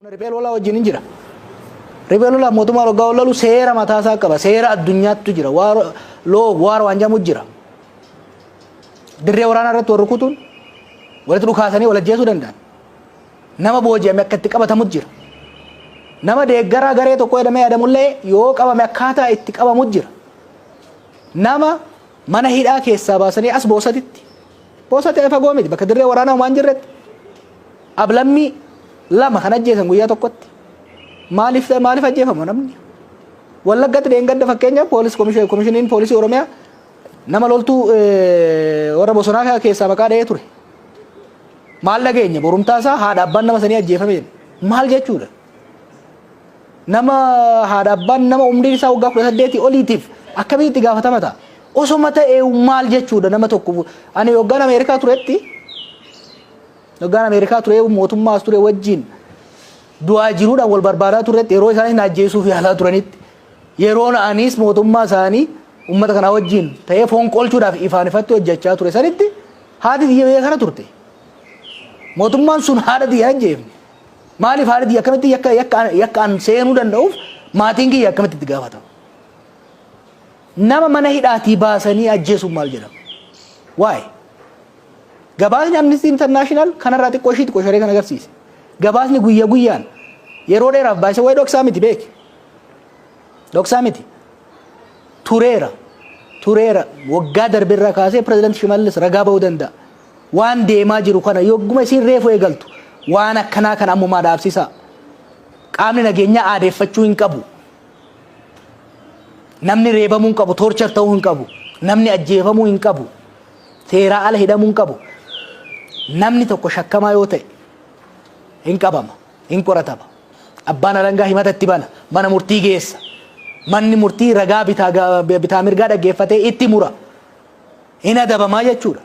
Riphee lolaa wajjin hin jira. Riphee lolaa mootummaa waggaa wal lolu seera mataa isaa qaba. Seera addunyaattu jira. Loo waar waan jedhamu jira. Dirree waraanaa irratti warri kutuun walitti dhukaasanii wal ajjeesuu danda'an. Nama booji'ame akka itti qabatamu jira. Nama deeggaraa garee tokko jedhamee yaadamullee yoo qabame akkaataa itti qabamu jira. Nama mana hidhaa keessaa baasanii as Boosatitti. Boosati fagoo miti, bakka dirree waraanaa waan jirretti. Ablammii lama kan ajjeesan guyyaa tokkotti. Maaliif maaliif ajjeefama namni? Wallaggatti dheengadda fakkeenyaaf poolis komishiniin poolisii Oromiyaa nama loltuu warra bosonaa keessaa maqaa dha'ee ture. Maal dhageenya? Borumtaa isaa haadha abbaan nama sanii ajjeefame jedhe. Maal jechuudha? Nama haadha abbaan nama umriin isaa waggaa 18 oliitiif akkamitti itti gaafatama ta'a? Osoma ta'ee maal jechuudha nama tokko? Ani waggaan Ameerikaa turetti, waggaan Ameerikaa ture, mootummaa as ture wajjin du'aa jiruudhaan wal barbaadaa turretti, yeroo isaanis na ajjeesuuf yaalaa turanitti, yeroon anis mootummaa isaanii uummata kanaa wajjin ta'ee foon qolchuudhaaf ifaan ifatti hojjechaa ture sanitti haati tiyya biyya kana turte. Mootummaan sun haadha tiyya ajjeefne. Maaliif haadha tiyya akkamitti yakka yakka yakka an seenuu danda'uuf maatiin kiyya akkamitti itti gaafatama? Nama mana hidhaatii baasanii ajjeesuun maal jedhama? Waa'ee. Gabaasni Amnesty International kanarraa xiqqoo ishii xiqqoo sharee kan agarsiise. Gabaasni guyya guyyaan yeroo dheeraaf baay'isa wayii dhoksaa miti, beeki. Dhoksaa miti. Tureera. Tureera. Waggaa darbirraa kaasee Pireezidant Shimallis ragaa ba'uu danda'a. Waan deemaa jiru kana yogguma isiin reefu eegaltu waan akkanaa kana ammumaa dhaabsisaa. Qaamni nageenyaa aadeeffachuu hin qabu. Namni reebamuu hin qabu, torture ta'uu hin qabu. Namni ajjeefamuu hin qabu. Seeraa ala hidhamuu hin qabu. Namni tokko shakkamaa yoo ta'e hin qabama, hin qoratama. Abbaan alangaa himata itti bana, mana murtii geessa. Manni murtii ragaa bitaa bitaa mirgaa dhaggeeffatee itti mura. Hin adabamaa jechuudha.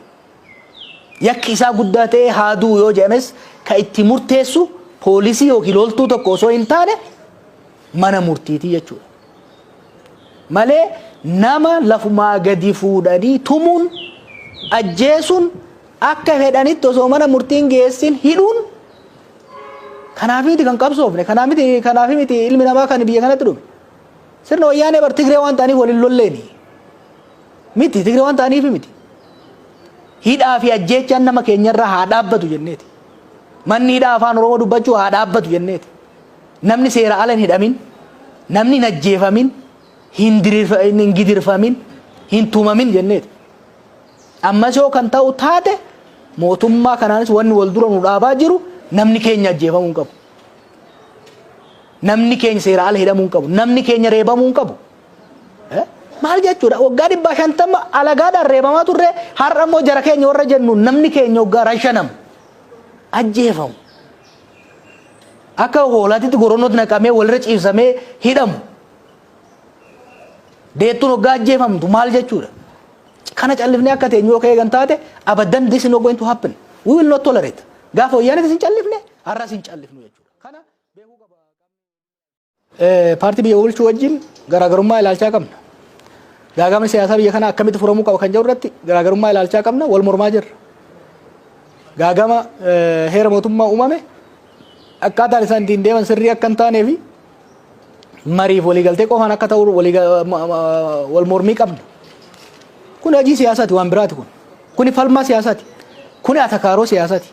Yakki isaa guddaa ta'ee haa du'u yoo jedhames ka itti murteessu poolisii yookiin loltuu tokko osoo hin taane mana murtiitii jechuudha. Malee nama lafumaa gadi fuudhanii tumuun, ajjeesuun, akka fedhanitti osoo mana murtiin geessin hidhuun, kanaaf miti kan qabsoofne, kanaaf miti ilmi namaa kan biyya kanatti dhume. Sirna Wayyaanee bar Tigree waan ta'aniif waliin lolleeni. Miti, Tigree waan ta'aniif miti. Hidhaa fi ajjeechaan nama keenyarraa haa dhaabbatu jenneeti. Manni hidhaa afaan Oromoo dubbachuu haa dhaabbatu jenneeti. Namni seera ala hin hidhamin, namni hin ajjeefamin, hin gidirfamin, hin tumamin jenneeti. Ammas yoo kan ta'u taate mootummaa kanaanis wanni wal dura nu dhaabaa jiru namni keenya ajjeefamuu hin qabu. Namni keenya seera ala hidhamuu hin qabu. Namni keenya reebamuu hin qabu. Maal jechuudha? Waggaa 150 alagaadhaan reebamaa turre, har'a immoo jara keenya warra jennu namni keenya waggaa rashanamu, ajjeefamu. Akka hoolaatitti goronootti naqamee walirra ciibsamee hidhamu. Deettuun waggaa ajjeefamtu maal jechuudha? Kana callifnee akka teenyu yoo eegan taate, abadan, this is not going to happen. We will not tolerate. Gaafa Wayyaanitis hin callifne, har'as hin callifnu jechuudha. Kana beekuu qaba. Paartii biyya bulchuu wajjin garaagarummaa ilaalchaa qabna. Gaagamni siyaasaa biyya kanaa akkamitti furamuu qaba kan jedhu irratti garaagarummaa ilaalchaa qabna, wal mormaa jirra. Gaagama heera mootummaa uumame akkaataan isaan ittiin deeman sirrii akka hin taanee fi mariif waliigaltee qofaan akka ta'u wal mormii qabna. Kun hojii siyaasaati, waan biraati kun. Kuni falmaa siyaasaati. Kuni atakaaroo siyaasaati.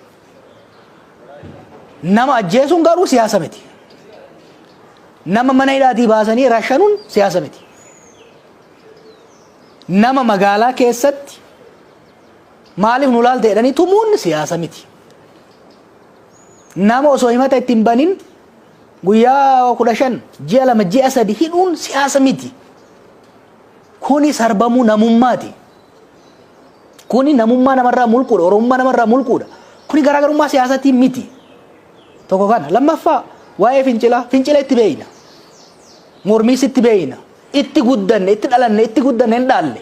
Nama ajjeesuun garuu siyaasa miti. Nama mana hidhaatii baasanii rashanuun siyaasa miti. Nama magaalaa keessatti maaliif nu laalte jedhanii tumuun siyaasa miti. Nama osoo himata itti hin banin guyyaa 15, ji'a 2, ji'a 3 hidhuun siyaasa miti. Kuni sarbamuu namummaati. Kuni namummaa namarraa mulquudha. Oromummaa namarraa mulquudha. Kuni garaagarummaa siyaasatiin miti. Tokko kana. Lammaffaa, waa'ee fincilaa. Fincila itti beeyna. Mormiis itti beeyna. Itti guddanne, itti dhalanne, itti guddanne, hin dhaalle.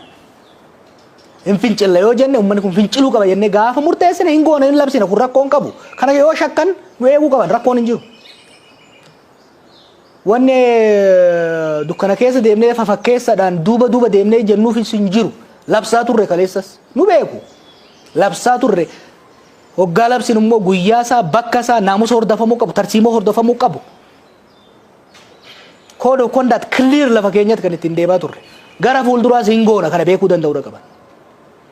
Hin fincilla yoo jenne, uummanni kun finciluu qaba jennee gaafa murteessine hin goone, hin labsine, kun rakkoon qabu. Kana yoo shakkan nu eeguu qaban, rakkoon hin jiru. Wanni dukkana keessa deemnee fafakkeessaadhaan duuba duuba deemnee jennuufis hin jiru. Labsaa turre kaleessas. Nu beeku. Labsaa turre. Hoggaa labsin immoo guyyaa isaa, bakka isaa, naamusa hordofamuu qabu, tarsiimoo hordofamuu qabu. Code of conduct clear lafa keenyatti kan ittiin deemaa turre. Gara fuulduraas hin goona, kana beekuu danda'uu qaban.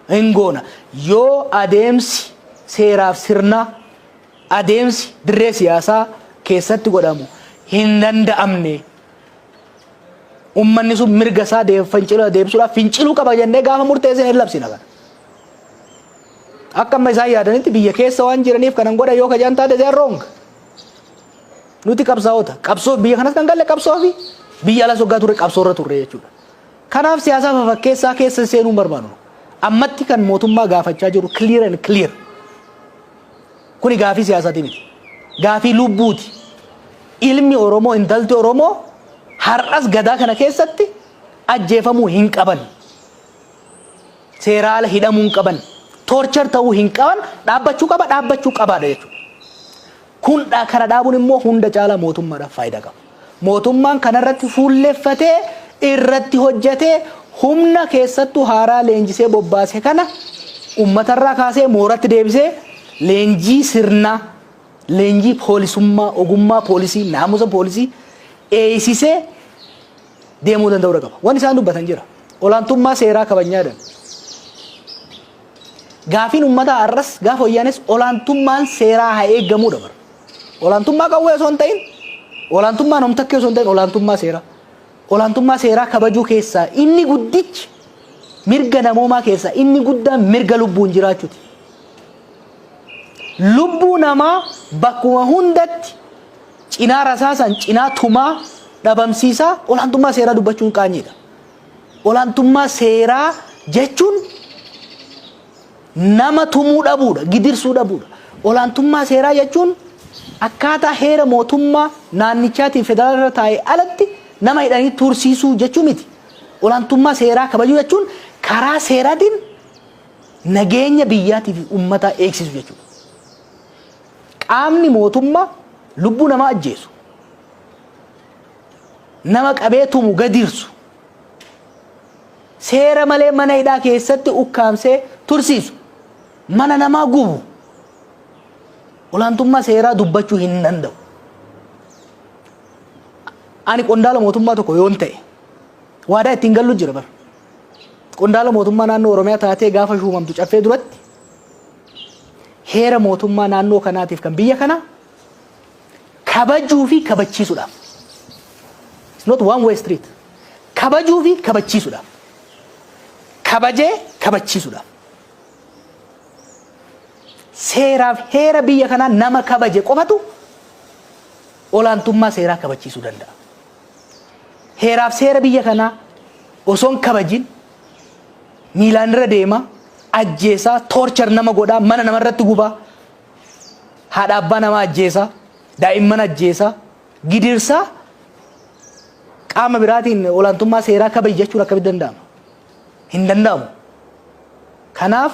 Hin goona. Yoo adeemsi seeraaf sirnaa, adeemsi dirree siyaasaa keessatti godhamu hin danda'amne, ummanni sun mirga isaa fincila deebisuudhaaf finciluu qaba jennee gaafa murteessine hin labsina kana. Akka amma isaan yaadanitti biyya keessa waan jiraniif kanan godha yoo kajaan taate, they are wrong. Nuti qabsaa'ota. Qabsoo biyya kanas kan galle qabsoo fi biyya alas waggaa turre qabsoo irra turre jechuudha. Kanaaf siyaasa fafakkeessaa keessa seenuu hin barbaadu. Ammatti kan mootummaa gaafachaa jiru clear and clear. Kuni gaafii siyaasaati miti. Gaafii lubbuuti. Ilmi Oromoo, intalti Oromoo har'as gadaa kana keessatti ajjeefamuu hin qaban. Seera ala hidhamuu hin qaban. Torture ta'uu hin qaban. Dhaabbachuu qaba, dhaabbachuu qabaadha jechuudha. Kun kana dhaabuun immoo hunda caalaa mootummaadhaaf faayidaa qaba. Mootummaan kanarratti fuulleeffatee irratti hojjetee humna keessattuu haaraa leenjisee bobbaase kana uummatarraa kaasee mooratti deebisee leenjii sirnaa, leenjii poolisummaa, ogummaa poolisii, naamusa poolisii eeysisee deemuu danda'uu qaba. Wanni isaan dubbatan jira. Olaantummaa seeraa kabajnyaadhaan. Gaafiin uummataa har'as gaafa wayyaanes olaantummaan seeraa haa eeggamuudha bara. Olaantummaa qawwee osoo hin ta'in, olaantummaa namtakkee osoo hin ta'in, olaantummaa seeraa. Olaantummaa seeraa kabajuu keessaa inni guddichi, mirga namoomaa keessaa inni guddaan mirga lubbuun jiraachuuti. Lubbuu namaa bakkuma hundatti cinaa rasaasan, cinaa tumaa dhabamsiisaa olaantummaa seeraa dubbachuun qaanyiidha. Olaantummaa seeraa jechuun nama tumuu dhabuudha, gidirsuu dhabuudha. Olaantummaa seeraa jechuun akkaataa heera mootummaa naannichaatiin federaala irra taa'e alatti nama hidhanii tursiisuu jechuu miti. Olaantummaa seeraa kabajuu jechuun karaa seeraatiin nageenya biyyaatii fi uummataa eegsisu jechuudha. Qaamni mootummaa lubbuu namaa ajjeesu, nama qabee tumu, gadirsu, seera malee mana hidhaa keessatti ukkaamsee tursiisu, mana namaa gubu, olaantummaa seeraa dubbachuu hin danda'u. Ani qondaala mootummaa tokko yoon ta'e waadaa ittiin gallu jira bara. Qondaala mootummaa naannoo Oromiyaa taatee gaafa shuumamtu caffee duratti heera mootummaa naannoo kanaatiif kan biyya kanaa kabajuu fi kabachiisuudhaaf. It's not one way street. Kabajuu fi kabachiisuudhaaf. Kabajee kabachiisuudhaaf. Seeraaf heera biyya kanaa nama kabaje qofatu olaantummaa seeraa kabachiisuu danda'a. Heeraaf seera biyya kanaa osoo hin kabajin miilaan irra deema, ajjeesaa, torture nama godhaa, mana namarratti gubaa, haadha abbaa namaa ajjeesaa, daa'imman ajjeesaa, gidirsaa, qaama biraatiin olaantummaa seeraa kabaji jechuun akkamitti danda'ama? Hin danda'amu. Kanaaf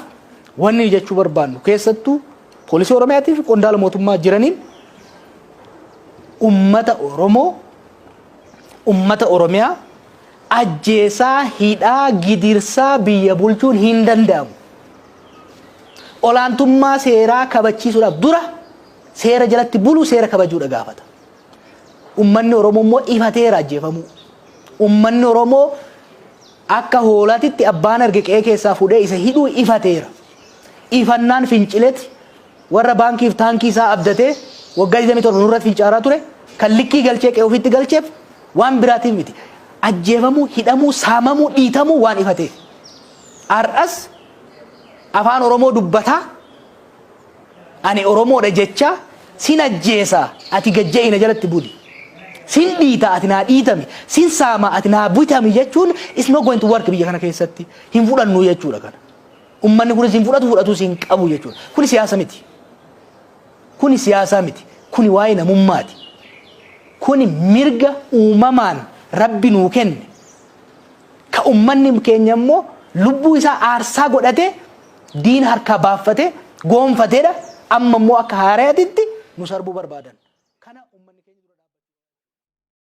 wanni jechuu barbaannu keessattuu poolisii Oromiyaatii fi qondaala mootummaa jiraniin, ummata Oromoo, ummata Oromiyaa ajjeesaa, hidhaa, gidirsaa biyya bulchuun hin danda'amu. Olaantummaa seeraa kabachiisuudhaaf dura seera jalatti buluu, seera kabajuudha gaafata. Ummanni Oromoo immoo ifateera ajjeefamuu. Ummanni Oromoo akka hoolaatitti abbaan arge qe'ee keessaa fuudhee isa hidhuu ifateera. Ifannaan fincileeti warra baankiif taankii isaa abdatee waggaa 27 nurratti fincaaraa ture kan likkii galchee qe'ee ofiitti galcheef waan biraatiif miti. Ajjeefamuu, hidhamuu, saamamuu, dhiitamuu waan ifateef. Har'as afaan Oromoo dubbataa, ani Oromoodha jecha, sin ajjeesaa, ati gajja'ina jalatti buli. Sin dhiita, ati naa dhiitami. Sin saama, ati naa bitami jechuun is not going to work biyya kana keessatti. Hin fudhannu jechuudha kana. Ummanni kunis hin fudhatu, fudhatus hin qabu jechuudha. Kuni siyaasa miti. Kuni siyaasaa miti. Kuni waa'ee namummaati. Kuni mirga uumamaan Rabbi nuu kenne. Ka ummanni keenya immoo lubbuu isaa aarsaa godhatee diina harkaa baaffatee goonfateedha. Amma immoo akka haaraatitti nu sarbuu barbaadan.